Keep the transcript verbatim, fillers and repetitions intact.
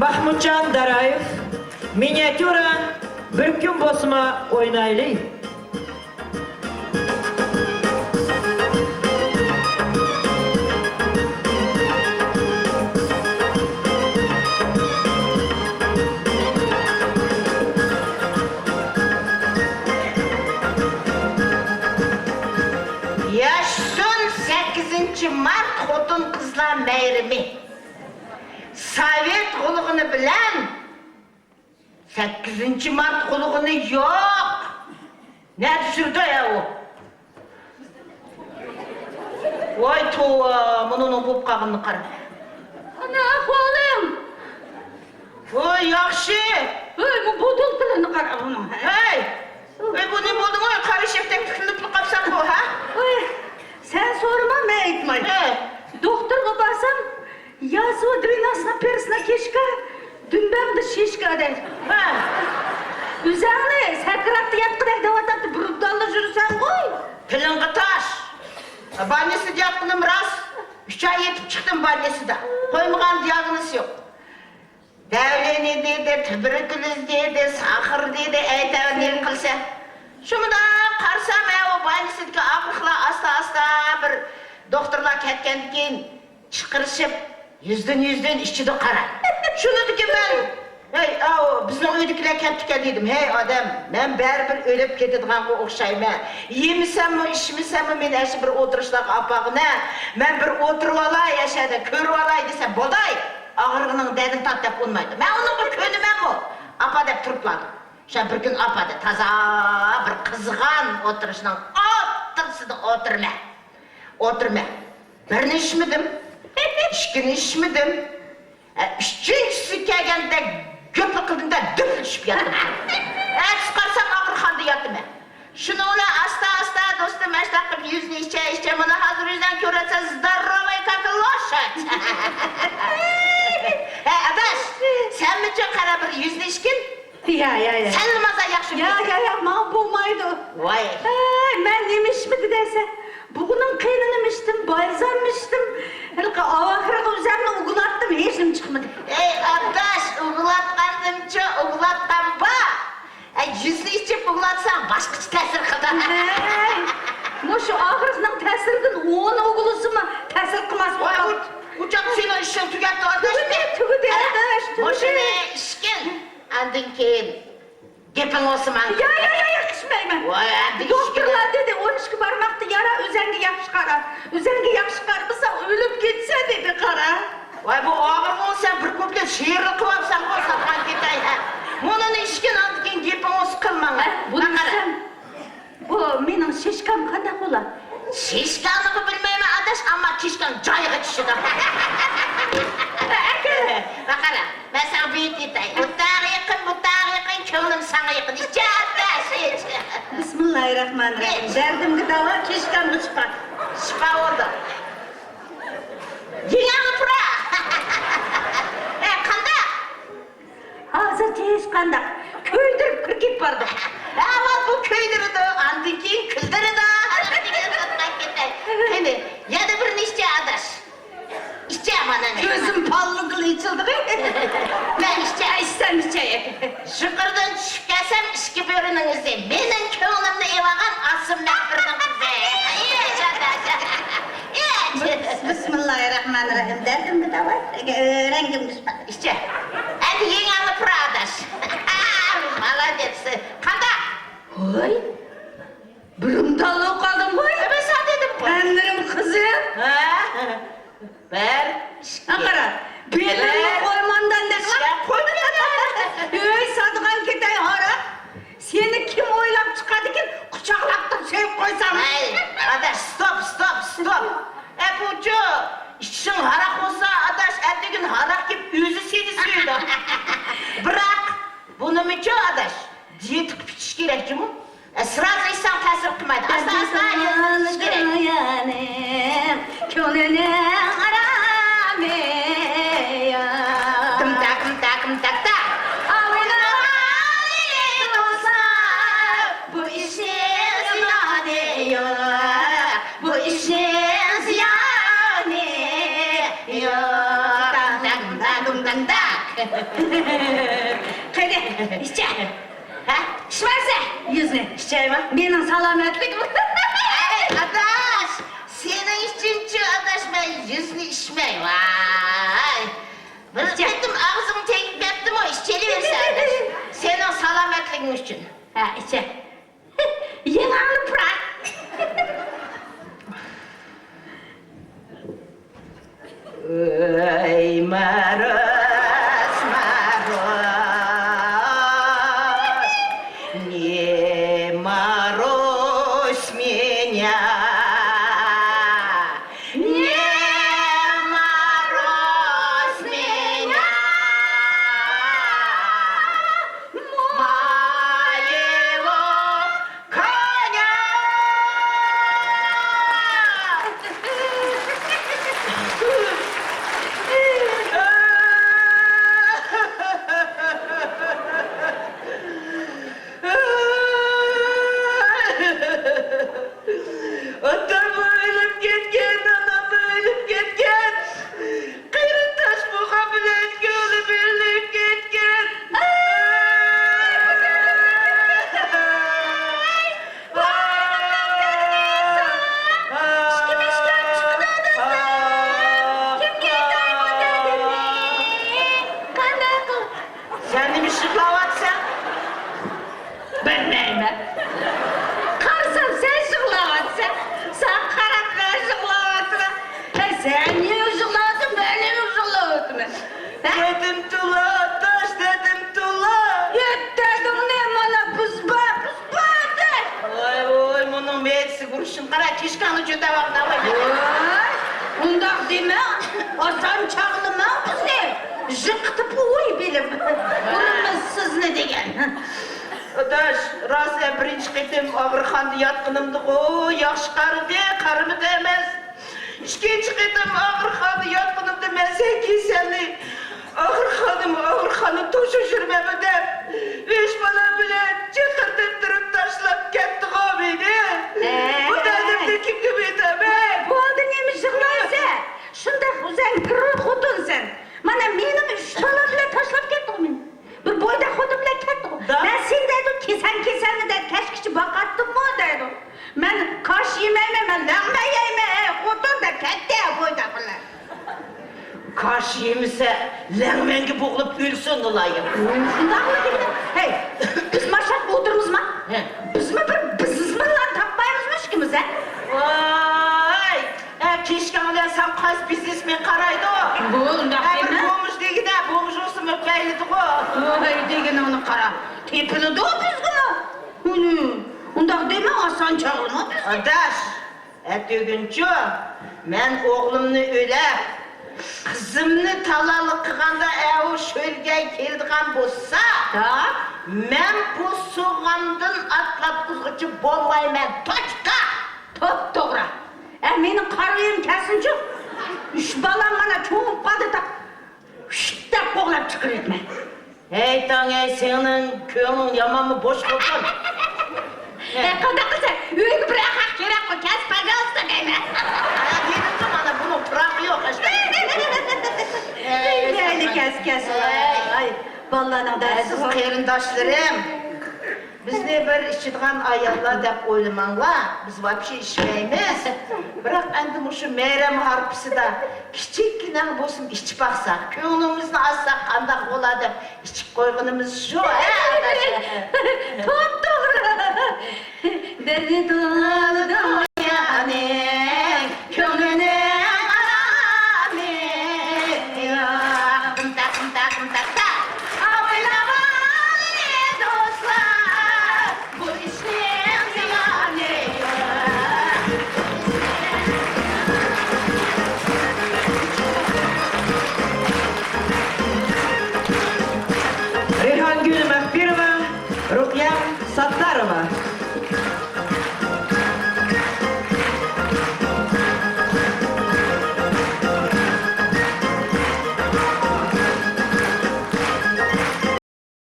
ماھمۇتجان دارايېۋ، مىنىياتيۇرا، بىر كۈن بولسىمۇ ئوينايلى. ياشىسۇن سەككىزىنچى مارت خوتۇن-قىزلار مەيرىمى! سوۋېت غۇلغۇنى بىلەن سەككىزىنچى مارت غۇلغۇنى يوق. نەدە يۈرىدۇ يا ئۇ؟ ۋاي توۋا، مۇنىڭ بولۇپ قالغىنىنى قارا. ئانا ئەھۋالىم. ۋاي ياخشى. ۋاي بۇ بۇدۇلكىلىرىنى قارا بۇنىڭ. ھەي. ۋاي بۇ نېمە بولدىڭ؟ قارا شەپتەك تىكىلىپلا قاپسەن بۇ، ھە؟ ۋاي سەن سورىما، مەن ئېيتماي. ھە. دوختۇرغا بارسام، يازىۋا двенадцать на перст на كېشكا، دۈمبەڭدە شېشكا دەيدۇ. ھە. ئۆزەڭنى سەكراتتا ياتقۇدەك دەۋاتاتتى، بۇرۇندانلا يۈرسەڭغۇ. تىلىڭغا تاش. بارنىسىدا ياتقىنىم راست. ئۈچ ئاي يېتىپ چىقتىم بارنىسىدا. قويمىغان دىياگنوز يوق. دەۋلىنى دېدى، تۇبېركۇليوز دېدى، ساخىر دېدى، ئەيتەۋەر نېمە قىلسا. شۇمۇنداق قارىسام، ھە، ئۇ بارنىسىدىكى ئاغرىقلار ئاستا-ئاستا بىر دوختۇرلار كەتكەندىن كېيىن، چىقىرىشىپ، يۈزدىن يۈزدىن ئىچىدۇ قارا. شۇنىڭدىكى مەن، ھەي، ئاۋۇ، بىزنىڭ ئۆيدىكىلەر كەپتىكەن دېدىم. ھەي، ئادەم، مەن بەرىبىر ئۆلۈپ كېتىدىغانغا ئوخشايمەن. يېمىسەممۇ، ئىچمىسەممۇ، مېنى ئەشۇ بىر ئولتۇرۇشلارغا ئاپارغىنە. مەن بىر ئولتۇرۇۋالاي، ئەشەدە كۆرۈۋالاي دېسە، بوداي، ئاغرىقىڭنىڭ دەردىنى تارت دەپ ئۇنىمايدۇ. مەن ئۇنىڭغا كۆنىمەنمۇ؟ ئاپا دەپ تۇرۇپلا. شۇ بىر كۈن ئاپا دە، تازا بىر قىزغان ئولتۇرۇشنىڭ ئوتتۇرىسىدا ئولتۇرىمەن. ئولتۇرىمەن. بىرنى ئىچمىدىم، ئىككىنى ئىچمىدىم. ھە، ئۈچىنچىسى كەلگەندە گۈپلا قىلدىم-دە، دۈپلا چۈشۈپ ياتتىم. ئەتىسى قارىسام، ئاغرىقخانىدا ياتىمەن. شۇنىڭ بىلەن ئاستا-ئاستا، دوستۇم، ئاشۇنداق قىلىپ يۈزنى ئىچە-ئىچە، مانا ھازىر ئۆزۈڭ كۆرۈۋاتىسەن، здоровый как лошадь. ھە، ئاداش، سەنمۇچۇ قارا بىر يۈزنى ئىچكىن. يا، يا، يا. سەنلا مازا ياخشى يا، بىلىسەن. يا، يا، ماڭا بولمايدۇ. ۋاي. ھەي، مەن نېمە ئىچمىدى دەيسەن؟ بۇغىنىڭ قېنىنىمۇ ئىچتىم، بايزاممۇ ئىچتىم. ھېلىقى ئاۋاخىرىغا ئۆزۈمنى ئۇگىلاتتىم، ھېچنېمە چىقمىدى. ئەي ئاداش، ئۇگىلاتقاندىمچۇ، ئۇگىلاتقان بار. ئەي، يۈزنى ئىچىپ ئۇگىلاتساڭ باشقىچە تەسىر قىلىدۇ. ھەي، مۇشۇ ئاغرىقنىڭ تەسىرىدىن ئون ئۇگىلىسىمۇ تەسىر قىلماس ۋاي، بولغان. ئۇ، ئۇ چاغدا سېنىڭ ئىشىڭ تۈگەتتى، ئاداش. تۈگىدى، تۈگىدى، قارا، ئاداش، تۈگىدى. مۇشۇنى ئىچكىن. ئاندىن كېيىن گېپىڭ بولسا ماڭا. يا، يا، يا، يا، ئىچمەيمەن. ۋاي، ئەمدى دوختۇرلار ئىچكىنە. دېدى، ئون ئىككى بارماقتا يارا، ئۆزەڭگە ياخشى قارا. ئۆزەڭگە ياخشى قارىمىساڭ، ئۆلۈپ كېتىسەن دېدى، قارا. ۋاي، بۇ ئاغرىقنى سەن بىر كۇپلېت شېئىرلا قىلىۋاپسەنغۇ، ساتقان كېتەي، ھە. مۇنىنى ئىچكىن، ئاندىن كېيىن گېپىڭ بولسا قىل ماڭا. ھە، بۇنى ماڭا قارا. ئىچسەم، بۇ مېنىڭ شېشكام قانداق بولا؟ شېشكامنىمۇ بىلمەيمەن، ئاداش، ئەمما كىشكام جايىغا چۈشىدۇ. ئاكا! ماقارا، مەن ساڭا بېيىت ئېيتاي. ئۇ تاغ يېقىن، بۇ تاغ يېقىن، كۆڭلۈم ساڭا يېقىن. ئىچ، ئاداش، ئىچ. بىسمىللاھىررەھمانىررەھىم. ئىچ. دەردىمگە داۋا، كىشكامغا شىپا. شىپا بولدى. يېڭىڭنى پۇرا. ئە، قانداق؟ ھازىرچە ھېچقانداق. كۆيدۈرۈپ كىرىپ كېتىپ بارىدۇ. ئاۋۋال بۇ كۆيدۈرىدۇ، ئاندىن كېيىن كۈلدۈرىدۇ. قېنى، يەنە بىر نەچچە ئاداش. ئىچە مانا. كۆزۈم پاللىدىلا ئېچىلدىغۇ. مەن ئىچە. ئىچسەم ئىچەي. يۇقىرىدىن چۈشۈپ كەلسەم، ئىچكى بۆرىنىڭ ئىزى. مېنىڭ كۆڭلۈمنى ئېلىۋالغان ئاسىم مەغپۇرنىڭ قىزى. ئىچ، ئاداش. ئىچ. بىسمىللاھىررەھمانىررەھىم. دەردىمگە داۋا، رەڭگىمگە شىپا. ئىچە. ئەمدى يېڭىڭنى پۇرا، ئاداش. مالادېتس. قانداق؟ ھوي، بىرىمدانلا قالدىم ھوي. ئە، مەن ساڭا دېدىمغۇ. تەنلىرىم قىزىل. ھە؟ بىر، ئىككى. قارا، بېلىمنى بىر. قويماندان دەڭلار. ئىچە قويمىدىم. ھۆي، ساتىدىغان كېتەي ھاراق. سېنى كىم ئويلاپ چىقاردىكىن، قۇچاقلاپ تۇرۇپ سۆيۈپ قويسام. ھەي، ئاداش، ستوپ، ستوپ، ستوپ. ئە، بۇچۇ، ئىچىشىڭ ھاراق بولسا، ئاداش، ئەتىگۈن ھاراق كېلىپ ئۆزى سېنى سۆيىدۇ. بىراق، بۇنىمۇچۇ، ئاداش، دىيېتا قىلىپ ئىچىش كېرەك جۇمۇ. ئە، سرازۇ ئىچسەڭ تەسىر قىلمايدۇ. ئاستا، ئاستا يېزىلىش كېرەك. كۆڭلۈمنىڭ ئارامى يوق. تىم تاكىم تاكىم تاك تاك. ئاۋۇ ئىشنىڭ زىيانى يوق. بۇ ئىشنىڭ زىيانى يوق. تاك تاك تاك تاك. قېنى، ئىچە. ھە؟ ئىچمەمسەن؟ يۈزنى ئىچەيمۇ؟ مېنىڭ سالامەتلىكىم. ئەي، ئاداش، سېنىڭ ئۈچۈنچۇ، ئاداش، مەن يۈزنى ئىچمەي. ۋاي. بىر قېتىم ئاغزىڭ تېگىپ كەتتىمۇ، ئىچىۋېرىسەن، ئاداش. سېنىڭ سالامەتلىكىڭ ئۈچۈن. ھە، ئىچە. يېڭىڭنى پۇرا. ئۆي مارۇس، مارۇس، не морозь меня, не морозь меня, моего коня. ئاتاممۇ ئۆلۈپ كەتكەن، ئاناممۇ ئۆلۈپ كەتكەن. قېرىنداش بولغان بىلەن كۆڭلۈم ئۆلۈپ كەتكەن. ئاي، بۇ كۆڭلۈم ئۆلۈپ كەتتى. ئاي، ۋاي، ئانام كۆرگەن ساڭا. ئىچكىم ئىچكەن چىقىدۇ دوستۇم. كىمگە ئېيتاي بۇ دەردىمنى؟ قانداق قىل- سەن نېمە ئىش يىغلاۋاتىسەن؟ بىلمەيمەن. قارىسام، سەن يىغلاۋاتىسەن. ساڭا قاراپ، مەن يىغلاۋاتىمەن. ھەي، سەن نېمە يىغلاۋاتىسەن، مەن نېمە يىغلاۋاتىمەن؟ ھە؟ دەردىم تولا، ئاداش، دەردىم تولا. يەتتەدىڭنى، مانا بىز بار، بىز بار، ئاداش. ۋاي، ۋاي، مۇنىڭ مەيدىسىگە ئۇرۇشۇن قارا، كىشكاڭنى چۆتەۋاقنا، ۋاي. ۋاي، ئۇنداق دېمەڭ، ئاسان چاغلىماڭ بىزنى. جىققىتىپ ئۇۋۇي بىلىم. ئۇنىمىز سىزنى دېگەن. ئاداش، راست، بىرىنچى قېتىم ئاغرىخانىدا ياتقىنىمدىغۇ ياخشى قارىدى، قارىمىدى ئەمەس. ئىككىنچى قېتىم ئاغرىخانىدا ياتقىنىمدا مەن سەن كېسەلنى، ئاغرىخانىمۇ ئاغرىخانا توشۇشۇرمەنمۇ دەپ، ئۈچ بالا بىلەن چېقىردىن تۇرۇپ تاشلاپ كەتتىغۇ مېنى. ئەي. بۇ دەردىمنى كىمگە ئېيتامەن؟ بولدى، نېمە يىغلايسەن؟ شۇنداق ئۆزۈڭ گىرۋە خوتۇنسەن. مانا مېنىڭ ئۈچ بالا بىلەن تاشلاپ كەتتىغۇ مېنى. بىر بويداق خوتۇن بىلەن كەتتىغۇ. مەن سېنى دەيدۇ، كېسەڭ كېسەلنى دەپ كەچكىچە باقاتتىممۇ دەيدۇ. مەن كاش يېمەيمەن، مەن لەڭمەن يەيمەن، ئەي خوتۇن دەپ كەتتى بويداق بىلەن. كاش يېمىسە، لەڭمەنگە بوغۇلۇپ ئۆلسۇن، ئىلاھىم. شۇنداقمۇ دېگىنى؟ ھەي، بىز ماشاق ئولتۇرىمىزما؟ ھە. بىزمۇ بىر بىزنېسمېنلارنى تاپمايمىزمۇ ئىككىمىز، ھە؟ ۋاي! ئە، كىشكاڭ بىلەن سەن قايسى بىزنېسمېن قارايدۇ؟ بۇ ئۇنداق ئە، بىر دېمە. بومژ دېگىنە، بومژ بولسىمۇ پەيلىدىغۇ. ۋاي، دېگىنىڭنى قارا. تېپىلىدۇ بىزگىمۇ. ئۇنى، ئۇنداق دېمە، ئاسان چاغلىما بىزنى. ئاداش، ئەتىگۈنچۇ مەن ئوغلۇمنى ئۆيلەپ، قىزىمنى تالانلىق قىلغاندا ئەۋۇ شۆلگەي كېلىدىغان بولسا، ھە؟ مەن بۇ سوغاندىن ئاتلاتقۇزغۇچى بولمايمەن. توچكا! توپتوغرا. ئە، مېنىڭ قارىيىم كەلسۇنچۇ. ئۈچ بالام مانا چوڭىيىپ قالدى، تا-، شىت دەپ قوغلاپ چىقىرىۋېتىمەن. ھەي تاڭ، ھەي، سېنىڭ كۆڭلۈڭ يامانمۇ بوش بولسۇن. ئە، قانداق قىلسا، ئۆيگە بىر ئەخەق كېرەكقۇ، كەلسە، پاجاۋۇستا دەيمەن. ھە، دېدىمچۇ، مانا بۇنىڭ پۇراقى يوق، ھېچقانداق. ھەي، مەيلى، كەلسە، كەلسە. ھەي. ئاي، بالىلارنىڭ دەرسى ئەزىز بار. قېرىنداشلىرىم. بىزنى بىر ئىچىدىغان ئاياللار دەپ ئويلىماڭلار، بىز ۋاپشې ئىچمەيمىز. بىراق ئەمدى مۇشۇ مەيرەم ھارپىسىدا كىچىككىنە بولسىمۇ ئىچىپ باقساق، كۆڭلىمىزنى ئاچساق قانداق بولا دەپ ئىچىپ قويغىنىمىز شۇ، ھە، ئاداش؟ توپتوغرا! دەردى تولا دۇنيانىڭ كۆڭلىنىڭ ئارامى يوق. تىم تاق، تىم تاق، تىم تاق، تاق. ئاۋايلاۋاي دوستلار، بۇ ئىشنىڭ زىيانى يوق. رەيھانگۈل مەخپىروۋا، رۇقىيە ساتتارova.